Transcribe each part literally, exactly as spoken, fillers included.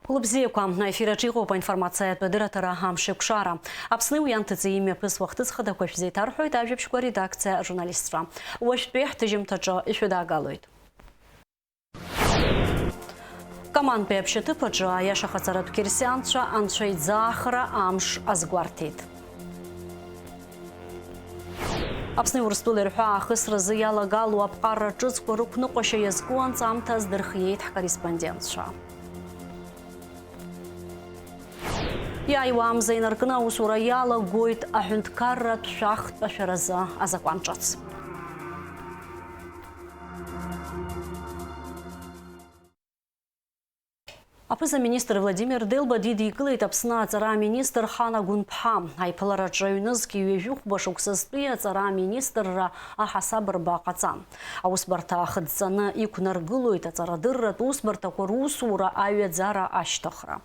Улыбзиақәа, аефир аҿы иҟоуп аинформациатә адырраҭара Амш еиқәшара. Аԥсни уи анҭыҵи имҩаԥысуа ахҭыс хадақәа шәзеиҭарҳәоит ажәабжьқәа редакциа ажурналистцәа. Уажәтәи ҳҭыжьымҭаҿы ишәыдаагалоит. Камантәи аԥшьаҭыԥ аҿы аиашахаҵаратә қьырсианцәа анцәа иӡаахра амш азгәарҭеит. Аԥсни Урыстәылеи рҳәаа ахысразы иалагало аԥҟарра ҿыцқәа рықәныҟәашьа иазку анҵамҭа аздырхиеит ҳкорреспондентцәа. Иааиуа амза инаркны аусура иалагоит аҳәынҭқарратә шәахтә ашәаразы азакәан ҿыц. Аԥыза-министр Владимир Делба дидикылеит Аԥсны аҵара аминистр Хана Гәынԥҳа. Аиԥылараҿы аҩнызқь ҩажәи хәба шықәсазтәи аҵара аминистрра аҳасабырба ҟаҵан. Аусбарҭа ахыдҵаны иқәнаргылоит аҵарадырратә усбарҭақәа русура аҩаӡара ашьҭыхра.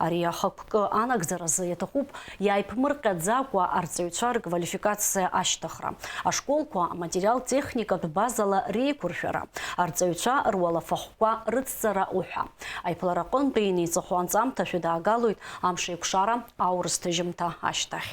Ари ахықәкы анагӡаразы иаҭахуп иааиԥмырҟьаӡакәа арҵаҩцәа рквалификациа ашьҭыхра, ашколқәа аматериал-техникатә базала реиқәыршәара, арҵаҩцәа руалафахәқәа рыцҵара уҳәа. Аиԥылараҟынтәи инеиҵыху анҵамҭа шәыдаагалоит амш еиқәшара аурыс ҭыжьымҭа ашьҭахь.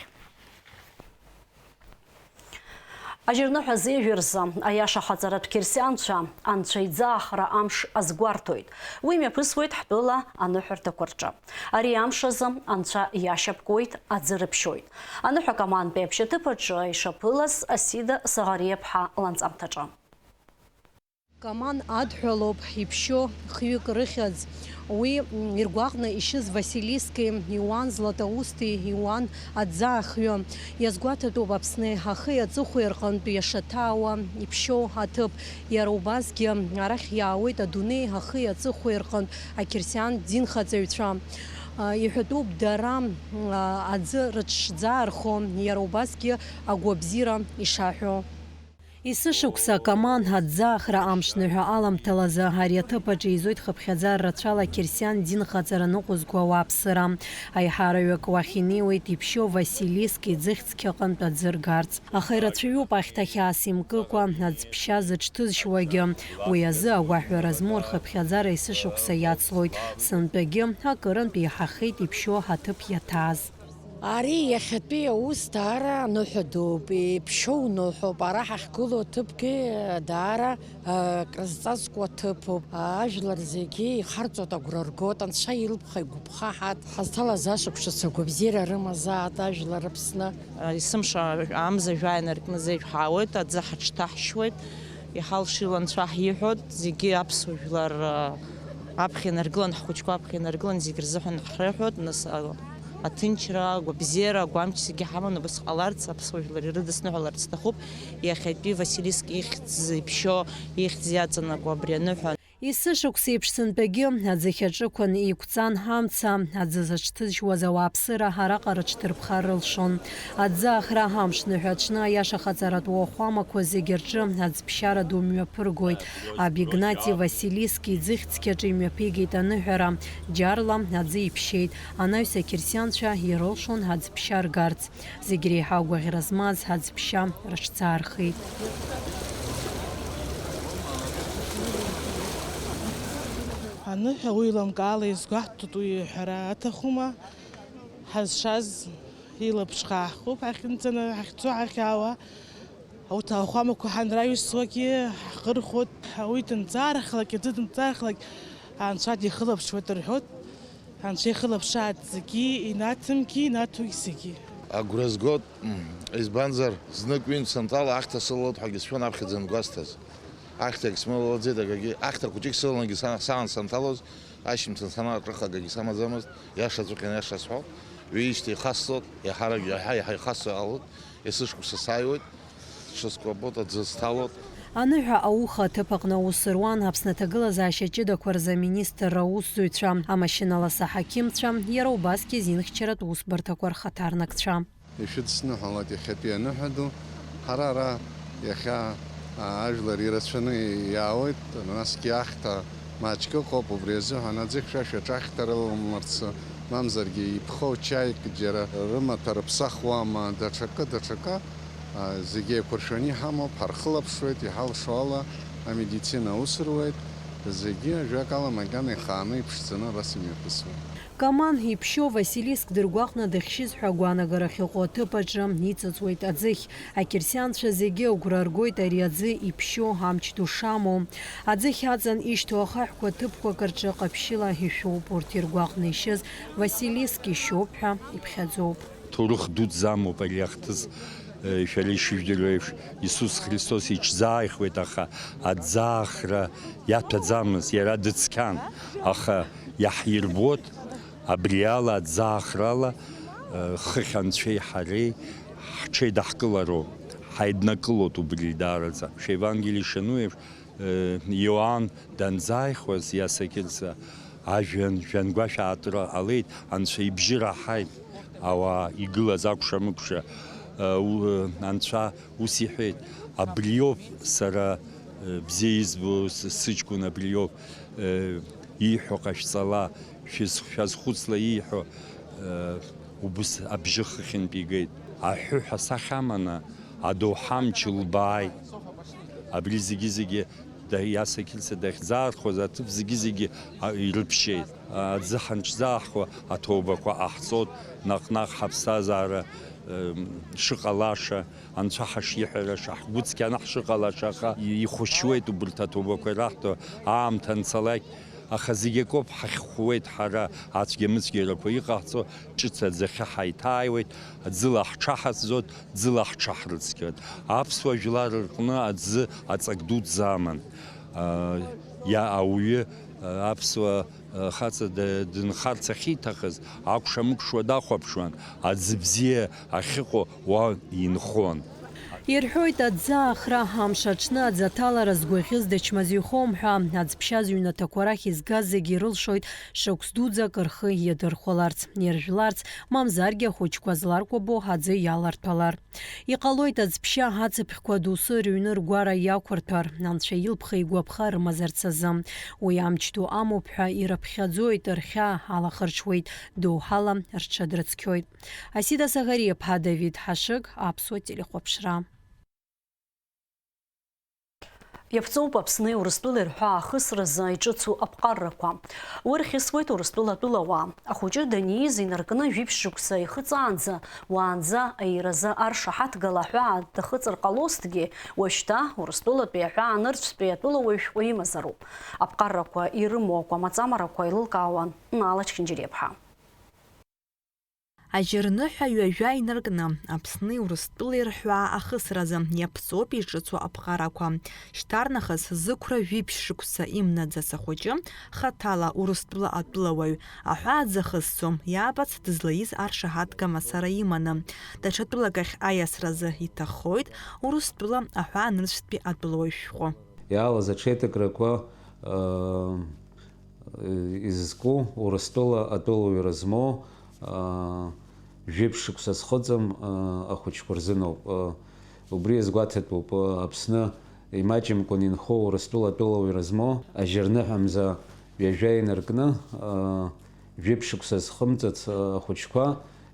Ажьырныҳәа зеижә рзы аиашахаҵаратә қьырсианцәа анцәа иӡаахра амш азгәарҭоит. Уи мҩаԥысуеит ҳтәыла аныҳәарҭақәа рҿы. Ари амш азы анцәа иашьапкуеит, аӡы рыԥшьоит. Аныҳәа Камантәи аԥшьаҭыԥ аҿы ишаԥылаз Асида Саӷариаԥҳа ланҵамҭаҿы. Каман адҳәалоуп иԥшьо хҩык рыхьӡ. Уи, м, иргәаҟны ишьыз Василиски иуан, Златоусти иуан аӡы ахҩы. Иазгәаҭатәуп Аԥсни ахи аҵыхәеи рҟынтә иашаҭаауа иԥшьоу аҭыԥ. Иара убасгьы арахь иаауеит адунеи ахи аҵыхәеи рҟынтә ақьырсиан динхаҵаҩцәа. А, иҳәатәуп дара, м, а, аӡы рыҽшӡаархо, иара убасгьы агәабзиара ишаҳәо. Есышықәса Каман аӡӡаахра амшныҳәа аламҭалазы ари аҭыԥ аҿы еизоит хыԥхьаӡара рацәала ақьырсиан динхаҵара ныҟәызго ауааԥсыра. Аиҳараҩык уахь инеиуеит иԥшьоу Василиск иӡыхь цқьаҟынтә аӡы ргарц. Аха ирацәаҩуп ахьҭа хьаас имкыкәа аӡԥшьа зыҽҭызшьуагьы. Уи азы агәаҳәара змоу рхыԥхьаӡара есышықәса иацлоит, сынтәагьы акырынтә еиҳахеит иԥшьоу аҭыԥ иаҭааз. Ари иахьатәи аус даара аныҳәа дууп, иԥшьоу ныҳәоуп. Ара ҳахьгылоу аҭыԥгьы даара, а, крызҵазкуа ҭыԥуп. Ажәлар зегьы ихарҵоит, агәра ргоит, анцәа илԥха игәыԥха ҳаҭ. Ҳазҭалаз ашықәсқәа гәабзиара рымазаат ажәлар Аԥсны. Есымша амза жәаа инаркны зежә ҳаауеит, аӡы ҳаҽҭаҳшьуеит, иҳалшо анцәа ҳиҳәоит, зегьы аԥсуа жәлар, а, аԥхьа инаргылан, ҳхәыҷқәа аԥхьа инаргылан, зегь рзыҳәан ҳреиҳәоит, нас, а, аҭынчра, агәабзиара, агәамч зегьы ҳаманы убас ҟаларц, аԥсуа жәлар ирыдысныҳәаларц сҭахуп. Иахьатәи Василиск ихьӡ иԥшьо, ихьӡ иаҵанакуа абри аныҳәа. Есышықәса еиԥш сынтәагьы аӡыхь аҿықәан еиқәҵан ҳамца, аӡы зыҽҭызжьуаз ауааԥсыра араҟа рыҽдырԥхар рылшон. Аӡы ахра амшныҳәа аҽны аиашахаҵаратә уахәамақәа зегьы рҿы аӡԥшьара ду мҩаԥыргоит. Аб Игнати Василиски иӡыхь цқьаҿы имҩаԥигеит аныҳәара, џьарла аӡы иԥшьеит. Анаҩс ақьырсианцәа ирылшон аӡԥшьа ргарц. Зегь реиҳа агәаӷьра змаз аӡԥшьа рыҽӡаархеит. Аныҳәа уи лымкаала изгәаҳҭоит, уи ҳәара аҭахума? Ҳазшаз илаԥш хааҳхуп, ҳахьынҵаны ҳахьцо ҳахьаауа. Урҭ ауахәамақәа ҳанраҩсуагьы ҳхырхәоит. Уи дымҵаархлак, аӡы дымҵаархлак, Анцәа дихылаԥшуеит рҳәоит. Анцәа ихылаԥшааит зегьы, инаҭымгьы, инаҭогь зегьы. Агәра згоит, м, избанзар, знык-ҩынтә санҭала ахьҭа сылалоит ҳәагьы сшәон аԥхьаӡа ангәасҭаз. Ахьҭагь смылалаӡеит, акагьы, ахьҭа хәыҷык сылалангьы са-, саан санҭалоз, ашьымҭан санаҿых акагьы самаӡамызт, иашаҵәҟьаны иаша сҳәо, ҩеижьҭеи ихасҵоит, еиҳарак иаҳа-иаҳа ихасҵо иҟалоит, есышықәса сааиуеит. Сҽыскәабоит, аӡы сҭалоит. Аныҳәа ауха аҭыԥ аҟны аус руан Аԥсны аҭагылазаашьа ҷыдақәа рзы аминистрра аусзуҩцәа, амашьыналас аҳақьымцәа, иара убасгьы азинхьчаратә усбарҭақәа рхаҭарнакцәа. Ишәыдсныҳәалоит иахьатәи аныҳәа ду. Ҳара ара иахьа, а, ажәлар ирацәаны иаауеит, насгьы ахьҭа маҷк ыҟоуп, убри азыҳәан аӡы хьшәашәа аҿы ахьҭа рыламларц, мамзаргьы иԥхоу чаик џьара рымаҭәа рыԥсахуама, даҽакы, даҽакы. А, зегьы еиқәыршәаны иҳамоуп, ҳархылаԥшуеит, иҳалшо ала амедицина аус руеит. Зегьы ажәакала макьана ихааны иԥшӡаны абас имҩаԥысуеит. Каман иԥшьоу Василиск дыргәаҟны дыхьшьыз ҳәа агәаанагара ахьыҟоу аҭыԥ аҿы иҵыҵуеит аӡыхь. Ақьырсианцәа зегьы агәра ргоит ари аӡы иԥшьоу амч ду шамоу. Аӡыхь аҵан ишьҭоу ахаҳәқәа ҭыԥқәак рҿы ҟаԥшьыла ишәоуп урҭ иргәаҟны ишьыз Василиск ишьоуп ҳәа иԥхьаӡоуп. Ҭоурых дуӡӡа амоуп ари ахҭыс, шәара ишыжәдыруа еиԥш, Иисус Христос иҽӡааихуеит, аха аӡаахра иаҭәаӡамызт, иара дыцқьан, аха иаҳирбоит, абри ала, аӡаахрала, хыхь Анцәеи ҳареи ҳҽеидаҳкылароуп, ҳаиднакылоит убри даараӡа. Шәевангелие ишану еиԥш, Иоанн данзааихуаз, Иаса Кьырса, ажәҩан жәҩангәашә аартра ҟалеит, Анцәа ибжьы раҳаит, ауаа игылаз акәша-мыкәша. Анцәа ус иҳәеит, абриоуп сара бзиа избо сыҷкәын, абриоуп ииҳәо ҟашәҵала, шәазхәыцла ииҳәо. Убыс абжьы хыхьынтә игеит. Аҳәыҳә асахьа аманы адоуҳа амч лбааит. Абри зегьы-зегьы Иаса Кьырса дахьӡаархәаз аҭыԥ зегьы-зегьы ирыԥшьеит. Аӡы ҳанҿзаахуа аҭоубақәа ҟаҳҵоит, наҟ-наҟ ҳаԥсҭазаара шыҟалаша, Анцәа ҳашиҳәараша, ҳгәыцқьаны ҳшыҟалаша, аха ихәашьуеит убырҭ аҭоубақәа ираҳҭо, аамҭа анцалак. Аха зегь акоуп, ҳахьхәуеит ҳара, ацәгьа-мыцәгьарақәа иҟаҳҵо, ҿыц аӡахьы ҳаиҭааиуеит, ӡыла ҳҽаҳаӡӡоит, ӡыла ҳҽаҳрыцқьоит. Аԥсуа жәлар рҟны аӡы аҵак дуӡӡа аман. Иа ауаҩы, аԥсуа хаҵа дынхарц ахьиҭахыз, акәша-мыкәшуа дахәаԥшуан, аӡы бзиа ахьыҟоу уа инхон. Ирҳәоит, аӡы аахра амш аҽны аӡы аҭалара згәаӷьыз дычмазаҩхом ҳәа. Аӡԥшьаз ҩнаҭақәа рахь изгаз зегьы ирылшоит шықәс дуӡӡак рхы иадырхәаларц, иржәларц, мамзаргьы ахәыҷқәа зларкәабо аӡы иаларҭәалар. Иҟалоит, аӡԥшьа ацыԥхьқәа доусы рыҩны ргәара иақәырҭәар, анцәа илԥха-игәаԥха рымазарц азы. Уи амч ду амоуп ҳәа ирыԥхьаӡоит, рхьаа алахырҽуеит, доуҳала рҽадрыцқьоит. Асида Саӷариаԥҳа, Давид Ҳашыг, Аԥсуа телехәаԥшра. Иаԥҵоуп Аԥсни Урыстәылеи рҳәаа ахысразы иҿыцу аԥҟаррақәа. Уи рхьысуеит Урыстәыла атәылауаа. Ахәыҷы данииз инаркны жәиԥшь шықәса ихыҵаанӡа, уаанӡа аиразы аршаҳаҭгала аҳәаа дахыҵыр ҟалозҭгьы, уажәшьҭа Урыстәылатәи аҳәаа нырцәтәи атәылауаҩ шәҟәы имазароуп. Аԥҟаррақәа ирымоу акәамаҵамарақәа еилылкаауан Наала Чхинџьариаԥҳа. Ажьырныҳәа ҩажәа инаркны, Аԥсни Урыстәылеи рҳәаа ахысразы иаԥҵоуп иҿыцу аԥҟарақәа. Шьҭарнахыс зықәра жәиԥшь шықәса имнаӡац ахәыҷы, хаҭала Урыстәыла атәылауаҩ, аҳәаа дзахысҵо, иаабац дызлаиз аршаҳаҭга мацара иманы, даҽа тәылак ахь аиасразы иҭаххоит Урыстәыла аҳәаа нырцәтәи атәылауаҩ шәҟәы. Иаалаз аҽеиҭакрақәа, аа, изку, Урыстәыла атәылауаҩра змоу, аа, жәиԥшь шықәса зхыҵым, аа, ахәыҷқәа рзыноуп. Убри иазгәаҭатәуп, Аԥсны имаҷымкәан инхо Урыстәыла атәылауаҩра змоу ажьырныҳәа мза ҩажәа инаркны, аа, жәиԥшь шықәса зхымҵыц, аа, ахәыҷқәа,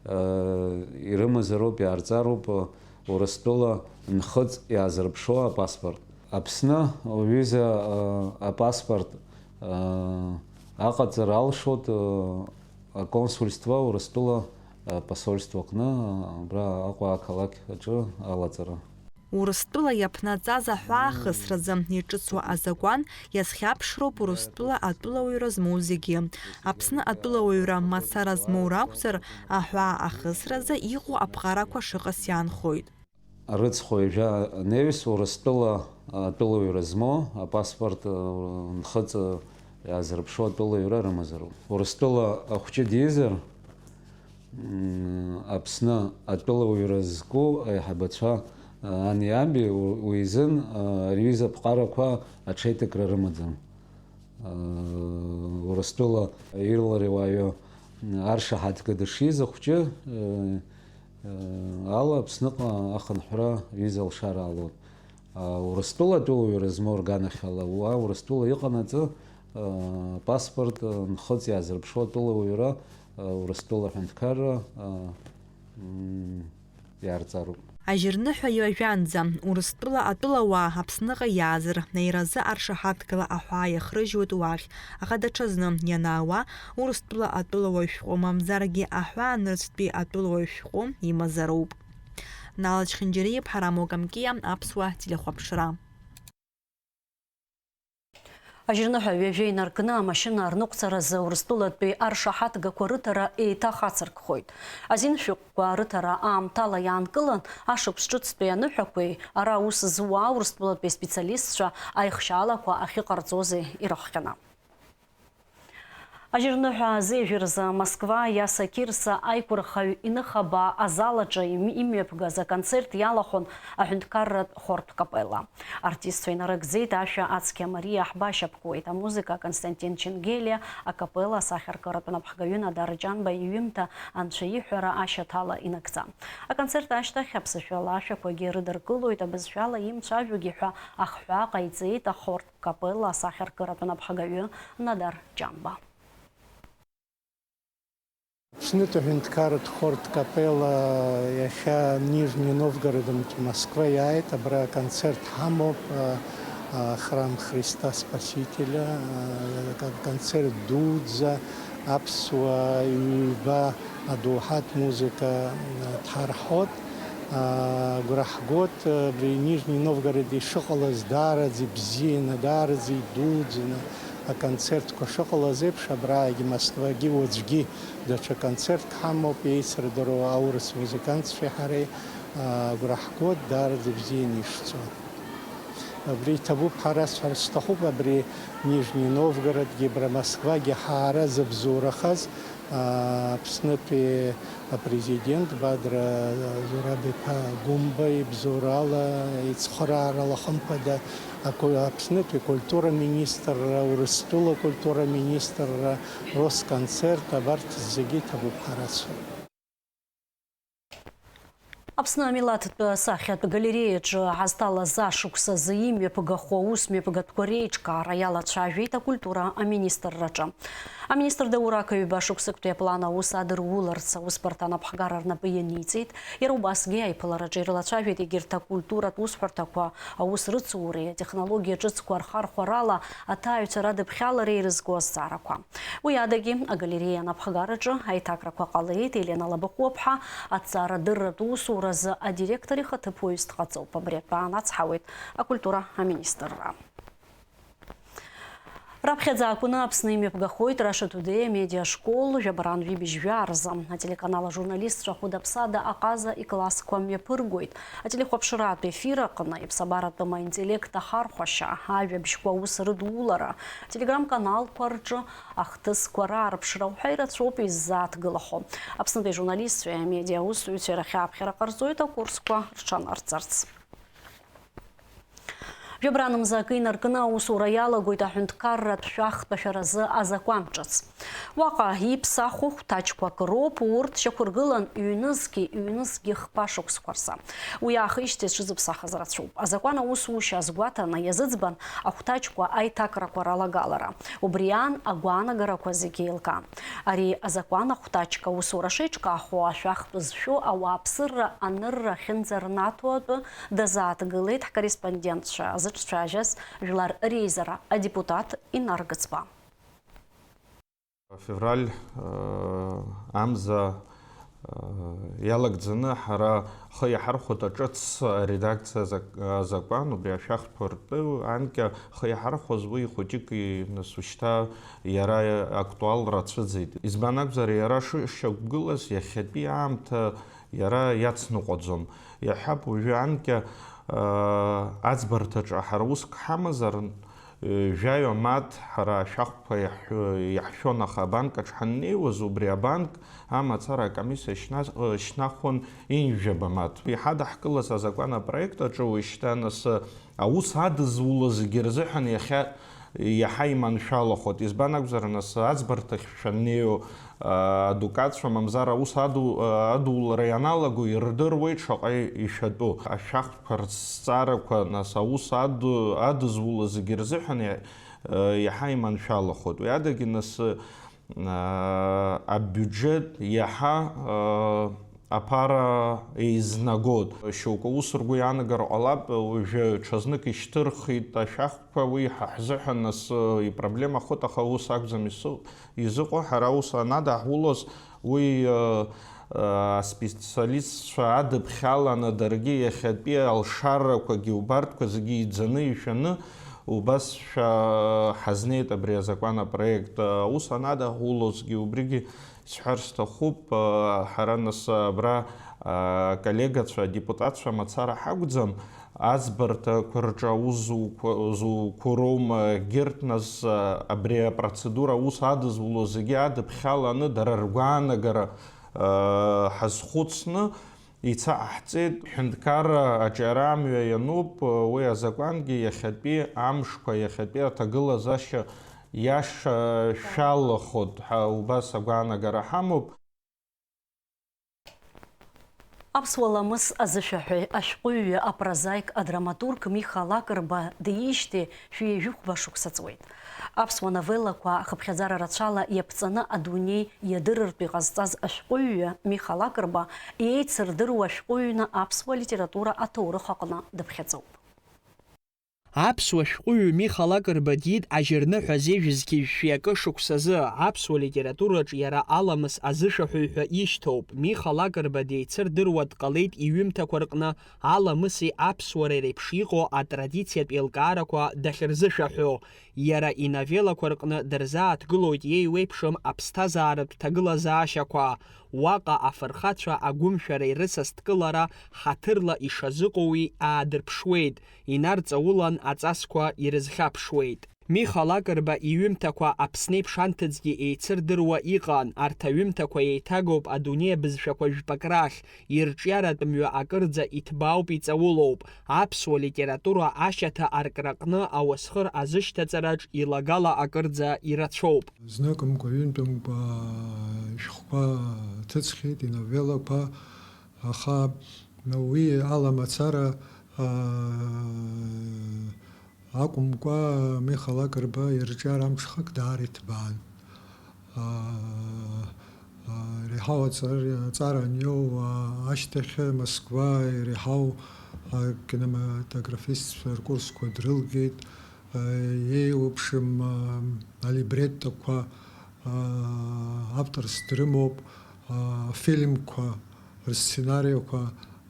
аа, ирымазароуп, иаарҵароуп, аа, Урыстәыла нхыҵ иаазырԥшуа апаспорт. Аԥсны уҩыза, аа, апаспорт, аа, аҟаҵара алшоит, аа, аконсульство Урыстәыла апосольство аҟны, абра Аҟәа ақалақь аҿы алаҵара. Урыстәыла иаԥнаҵаз аҳәаа ахысразы иҿыцу азакәан иазхьаԥшроуп Урыстәыла атәылауаҩра змоу зегьы. Аԥсны атәылауаҩра мацара змоу ракәзар, аҳәаа ахысразы иҟоу аԥҟарақәа шыҟаз иаанхоит. Арыцхә ҩажәа анаҩс, Урыстәыла атәылаҩра змоу апаспорт, э, нхыҵ, э, иаазырԥшу атәылаҩра рымазароуп. Урыстәыла ахәҷы дизар, м, Аԥсны атәылаҩра зку аиҳабацәа, э, ани аби у-, уи изын, э, ари аҩыза аԥҟарақәа аҽеиҭакра рымаӡам. Урыстәыла ирлари уаҩы аршаҳаҭга дышиз ахәҷы ала Аԥсныҟа ахынҳәра виза лшара алоуп. Урыстәыла атәылауаҩра змоу рганахьала уа Урыстәыла иҟанаҵы апаспорт нхыҵ иаазырԥшуа атәылауаҩра Урыстәыла аҳәынҭқарра иаарҵароуп. Ажьырныҳәа ҩажәанӡа, Урыстәыла атәылауаа Аԥсныҟа иаазар, аиразы аршаҳаҭгала аҳәаа иахрыжьуеит уахь, аха даҽазны ианаауа, Урыстәыла атәылауаҩ шәҟәы, мамзаргьы аҳәаанырцәтәи атәылауаҩ шәҟәы имазароуп. Нала Чхинџьариа-иԥҳа, Рамо Камкиа, Аԥсуа телехәаԥшра. Ажьырныҳәа ҩажәа инаркны амашьына арныҟәцаразы Урыстәылатәи аршаҳаҭгақәа рыҭара еиҭах ацыркхоит. Азин шәҟәқәа рыҭара аамҭала иаанкылан, ашықәс ҿыцтәи аныҳәақәеи ара аус зуа Урыстәылатәи специалистцәа аихшьаалақәа ахьыҟарҵози ирыхҟьаны. Ажьырныҳәа азежәырзы Москва Иаса Қирса аиқәырхаҩ инхаба азал аҿы им-, имҩаԥгаз аконцерт иалахәын аҳәынҭқарратә хортә капелла. Артистцәа инарыгӡеит ашәа ацқьа Мариа ҳбашьапкуеит, амузыка Константин Ченгелиа, акапелла асахьаркыратә напхгаҩы Надар Ҷанба иҩымҭа Анцәа иҳәара ашьаҭала инагӡа. Аконцерт ашьҭахь аԥсышәала ашәақәагьы рыдыркылоит, абызшәала имцәажәогьы ҳәа ахҳәаа ҟаиҵеит ахортә капелла асахьаркыратә напхгаҩы Надар Ҷанба. Аԥснытәи аҳәынҭқарратә хортә капелла иахьа Нижни Новгородынтә Москва иааит, абра аконцерт ҳамоуп, а, а, храм Христа Спасителя, а, кон-, концерт дуӡӡа, аԥсуа ҩба адоуҳатә музыка, а, дҳарҳәоит. Аа, агәра ҳгоит, абри Нижни Новгород ишыҟалаз даараӡа ибзианы, даараӡа идуӡӡаны аконцертқәа шыҟалаз еиԥш, абраагьы Москвагьы уаҵәгьы даҽа концертк ҳамоуп, еицырдыруа аурыс музыкантцәеи ҳареи, аа, агәра ҳгоит, даараӡа ибзианы ишцо. Абри иҭабуп ҳәа расҳәар сҭахуп, абри Нижни Новгородгьы, абра Москвагьы ҳаара зыбзоурахаз, Аԥснытәи апрезидент Бадра Зураб-иԥа Гәымба ибзоурала, ицхыраарала хымԥада, аку-, Аԥснытәи акультура министрра, Урыстәыла акультура министрра, Росконцерт, абарҭ зегьы иҭабуп ҳәа расҳәоит. Аԥсны амилаҭтә сахьатә галереиаҿы ҳазҭалаз ашықәс азы имҩаԥгахо аусмҩаԥгатәқәа реиҿкаара иалацәажәеит акультура аминистрраҿы. Аминистр Даур Ака ҩба шықәсыктәи аплан аус адыруларц аусбарҭа анапхгара рнапы ианиҵеит, иара убасгьы аиԥылараҿы ирылацәажәеит егьырҭ акультуратә усҳәарҭақәа аус рыцуреи атехнологиа ҿыцқәа рхархәарала аҭааҩцәа радыԥхьалареи ирызку азҵаарақәа. Уи адагьы, агалереиа анапхгараҿы аиҭакрақәа ҟалеит, Елена Лабахәыԥҳа аҭҵаарадырратә усуразы адиректор ихаҭыԥуаҩыс дҟаҵоуп. Абри атәы аанацҳауеит акультура аминистрра. Раԥхьаӡа акәны Аԥсны имҩаԥгахоит Russia Today амедиашкол жәабаран жәибжь жәаа рзы. Ателеканал ажурналистцәа хәыда-ԥсада аҟаза иклассқәа мҩаԥыргоит. Ателехәаԥшратә ефир аҟны иԥсабаратәым аинтеллект ахархәашьа, ажәабжьқәа аус рыдулара, ателеграм-каналқәа рҿы ахҭысқәа раарԥшра уҳәа ирацәоуп иззааҭгылахо. Аԥснытәи ажурналистцәеи амедиа аусзуҩцәеи рахьааԥхьара ҟарҵоит акурсқәа рҽанарҵарц. Жәабран мза акы инаркны аусура иалагоит аҳәынҭқарратә шәахтә ашәаразы азакәан ҿыц. Уаҟа иԥсаху хәҭаҷқәак роуп, урҭ шьақәыргылан ҩнызқьи ҩнызқьи хԥа шықәсқәа рзы. Уи аахижьҭеи зҽызыԥсахыз рацәоуп. Азакәан аусушьа азгәаҭаны иазыӡбан ахәҭаҷқәа аиҭакрақәа ралагалара. Убри аан агәаанагарақәа зегьы еилкаан. Ари азакәан ахәҭаҷқәа аусура шеиҿкаахо ашәахтә зшәу ауааԥсырра анырра ахьынӡарнаҭо атәы дазааҭгылеит ҳкорреспондентцәа зыҿцәажәаз Жәлар Реизара адепутат Инар Гыцба. Февраль, э, амза, э, иалагӡаны ҳара ҳхы иаҳархәоит аҿыц аредакциа азак-, азакәан, убри ашәахтә ртәы анкьа ҳхы иаҳархәаз уи хәыҷык и-, нас ушьҭа иара актуалра ацәыӡит. Избан акәзар, иара шышьақәгылаз иахьатәи аамҭа иара иацныҟәаӡом. Иаҳҳәап, уажәы анкьа, э, аӡбарҭаҿы ҳара уск ҳамазар, Жәаҩа мааҭ ҳара ашәахтәқәа иаҳ-, иаҳшәон, аха абанк аҿы ҳаннеиуаз, убри абанк амацара акомиссиа шьна-, шьнахуан ҩынҩажәаба мааҭ. Иҳадаҳкылаз азакәан апроект аҿы уажәшьҭа нас аус адызуло зегьы рзыҳәан иахьа иаҳа иманшәалахоит. Избан акәзар, нас аӡбарҭахь шәаннеиуа, адукатцәа, мамзар аус аду-, адулара ианалаго ирдыруеит шаҟа ишәатәу. Ашәахтәқәа рзҵаарақәа, нас, аус аду-, адызуло зегьы рзыҳәан иа-, иаҳа иманшәалахоит. Уи адагьы, нас, абиуџьет иаҳа, Аԥара еизнагоит. Шьоукы ус ргәы иаанагар ҟалап, уажәы ҽазнык ишьҭырхит ашәахқәа, уи ҳа ҳзыҳәан нас, э, ипроблемахоит, аха ус акәӡам ису-, изыҟоу. Ҳара ус анадаҳулоз, уи, э, э, аспециалистцәа адыԥхьаланы даргьы иахьатәи алшарақәагьы убарҭқәа зегьы иӡаны ишәаны, убасшәа ҳазнеит абри азакәан апроект. Э, ус анадаҳулозгьы, убригьы Сҳәар сҭахуп, ҳара нас абра аколлегацәа, адепутатцәа мацара ҳакәӡам, аӡбарҭақәа рҿы аус зуқәа-, зуқәу роума егьырҭ, нас абри апроцедура аус адызуло зегьы адыԥхьаланы дара ргәаанагара ҳазхәыцны, Ицаҟаҳҵеит, ҳәынҭқарра аҿиара амҩа иануп, уи азакәангьы иахьатәи амшқәа, иахьатәи аҭагылазаашьа иашашәалахоит ҳәа убас агәаанагара ҳамоуп. Аԥсуа ламыс азышәаҳәаҩ, ашәҟәыҩҩы, апрозаик, адраматург Миха Лакрба диижьҭеи шәи ҩажәи хәба шықәса ҵуеит. Аԥсуа новеллақәа хыԥхьаӡара рацәала иаԥҵаны адунеи иадырыртә иҟазҵаз ашәҟәыҩҩы Миха Лакрба иеицырдыруа ашәҟәыҩҩны аԥсуа литература аҭоурых аҟны дыԥхьаӡоуп. Аԥсуа шәҟәыҩҩы Миха Лакрба диит ажьырныҳәа зежә зқьи жәшәи акы шықәсазы. Аԥсуа литератураҿ иара аламыс азышәаҳәаҩ ҳәа ишьҭоуп. Миха Лакрба деицырдыруа дҟалеит иҩымҭақәа рҟны аламыси аԥсуареи реиԥш иҟоу атрадициатә еилкаарақәа дахьырзышәаҳәо. Иара иновеллақәа рҟны дырзааҭгылоит иеиуеиԥшым аԥсҭазааратә ҭагылазаашьақәа. Уаҟа афырхацәа агәымшәара ирыцасдкылара ҳаҭырла ишазыҟоу уи аадырԥшуеит, инарҵаулан аҵасқәа ирызхьаԥшуеит. Миха Лакрба иҩымҭақәа Аԥсны еиԥш анҭыҵгьы еицырдыруа иҟан. Арҭ аҩымҭақәа еиҭагоуп адунеи абызшәақәа жәпак рахь, ирҿиаратә мҩа акырӡа иҭбаауп, иҵаулоуп. Аԥсуа литература ашьаҭа аркраҟны ауасхыр азышьҭаҵараҿ илагала акырӡа ирацәоуп. Зныкымкәа, ҩынтәымкәа ишәҟәқәа ҭыҵхьеит, иновеллақәа, аха уи ала мацара, аа, акәымкәа, Миха Лакрба ирҿиара амҽхак даара иҭбаан. Аа, аа, реиҳау аҵар-, аҵара аниоу, аа, ашьҭахь Москва иреиҳау, аа, кинематографистцәа ркурсқәа дрылгеит. Еиуеиԥшым, а, алибреттоқәа, а, авторс дрымоуп, а, афильмқәа рсценариақәа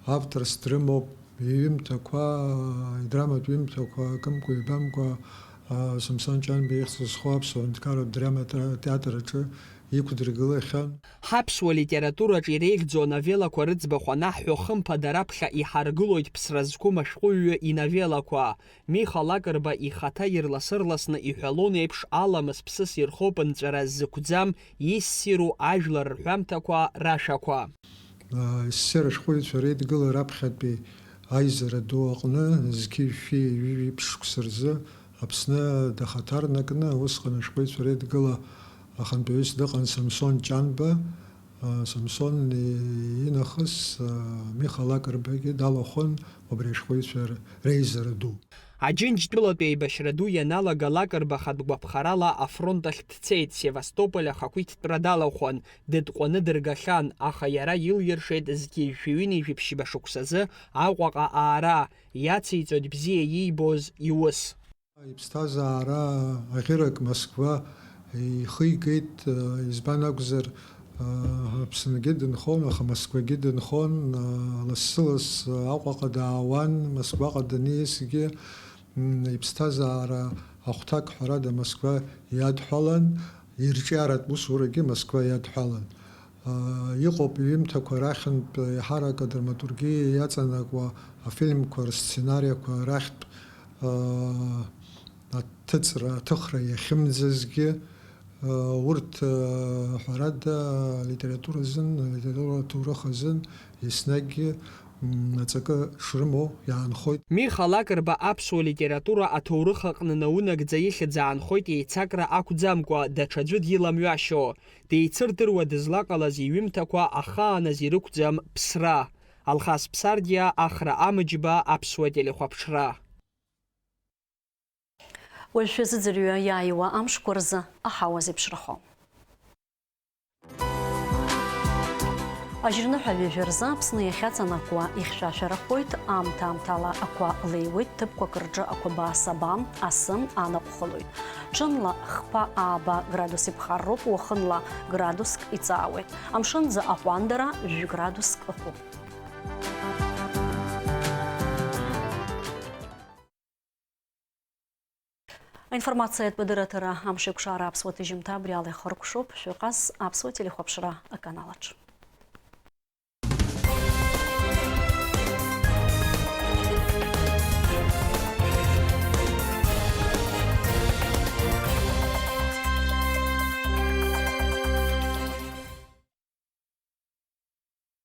авторс дрымоуп, иҩымҭақәа, а, идраматә ҩымҭақәа акымкәа-ҩбамкәа, а, Самсон Ҷанба ихьӡ зху Аԥсуа ҳәынҭқарратә драма театр аҿы иқәдыргылахьан. Ҳаԥсуа литератураҿ иреиӷьӡоу ановеллақәа рыӡбахә анаҳҳәо, хымԥада раԥхьа иҳаргылоит ԥсра зқәым ашәҟәыҩҩы иновеллақәа. Миха Лакрба ихаҭа ирлас-ырласны иҳәалон еиԥш, аламыс ԥсыс ирхоуп нҵәара ззықәӡам иссиру ажәлар рҳәамҭақәа рашәақәа. Ессер ашәҟәыҩҩцәа реидгыла раԥхьатәи аизара ду аҟны зқьи жәшәи ҩажәи ԥшь шықәса рзы Аԥсны дахаҭарнакны, усҟан ашәҟәыҩҩцәа реидгыла ахантәаҩыс дыҟан Самсон Ҷанба. Самсон инахыс Миха Лакрбагьы далахәын убри ашәҟәыҩҩцәа реизара ду. Аџьынџьтәылатә еибашьра ду ианалага Лакрба хатә гәаԥхарала афронт ахь дцеит, Севастополь ахақәиҭтәра далахәын, дытҟәаны дыргахьан, аха иара илиршеит зқьи жәшәи ҩынҩажәи ԥшьба шықәсазы Аҟәаҟа аара, иациҵоит бзиа иибоз иус. Иԥсҭазаара аӷьырак Москва ихигеит, избан акәзар, Аԥсынгьы дынхон, аха Москвагьы дынхон, лассы-ласс Аҟәаҟа даауан, Москваҟа даниасгьы, м, иԥсҭазаара ахәҭак, ҳәарада, Москва иадҳәалан, ирҿиаратә усурагьы Москва иадҳәалан. Иҟоуп иҩымҭақәа рахьынтә еиҳарак адраматургиа иаҵанакуа афильмқәа рсценариақәа рахьтә аҭыҵра, аҭыхра иахьымӡазгьы, урҭ, ҳәарада, алитература азын, алитература аҭоурых азын еснагьгьы аҵакы шрымоу иаанхоит. Миха Лакрба аԥсуа литература аҭоурых аҟны наунагӡа ихьӡ аанхоит еицакра ақәӡамкәа, даҽаӡәы диламҩашьо. Деицырдыруа дызлаҟалаз иҩымҭақәа ахааназ ирықәӡам ԥсра. Алхас Ԥсардиа, Ахра Амыџьба, Аԥсуа телехәаԥшра. Уажә шәазыӡырҩы иааиуа амшқәа рзы аҳауа зеиԥшрахо. Ажьырныҳәа ҩажәа рзы Аԥсны иахьаҵанакуа ихьшәашәарахоит, аамҭа-аамҭала ақәа леиуеит, ҭыԥқәак рҿы ақәабаа саба, асы, анаҟә хылоит. Ҽынла хԥа ааба градус иԥхарроуп, уахынла градуск иҵаауеит. Амшынӡы аҟәандара жәградуск ыҟоуп. Аинформациатә дырраҭара Амшеикәшара аԥсуа ҭыжьымҭа абри ала ихыркәшоуп. Шәыҟаз аԥсуа телехәаԥшра аканалаҿ.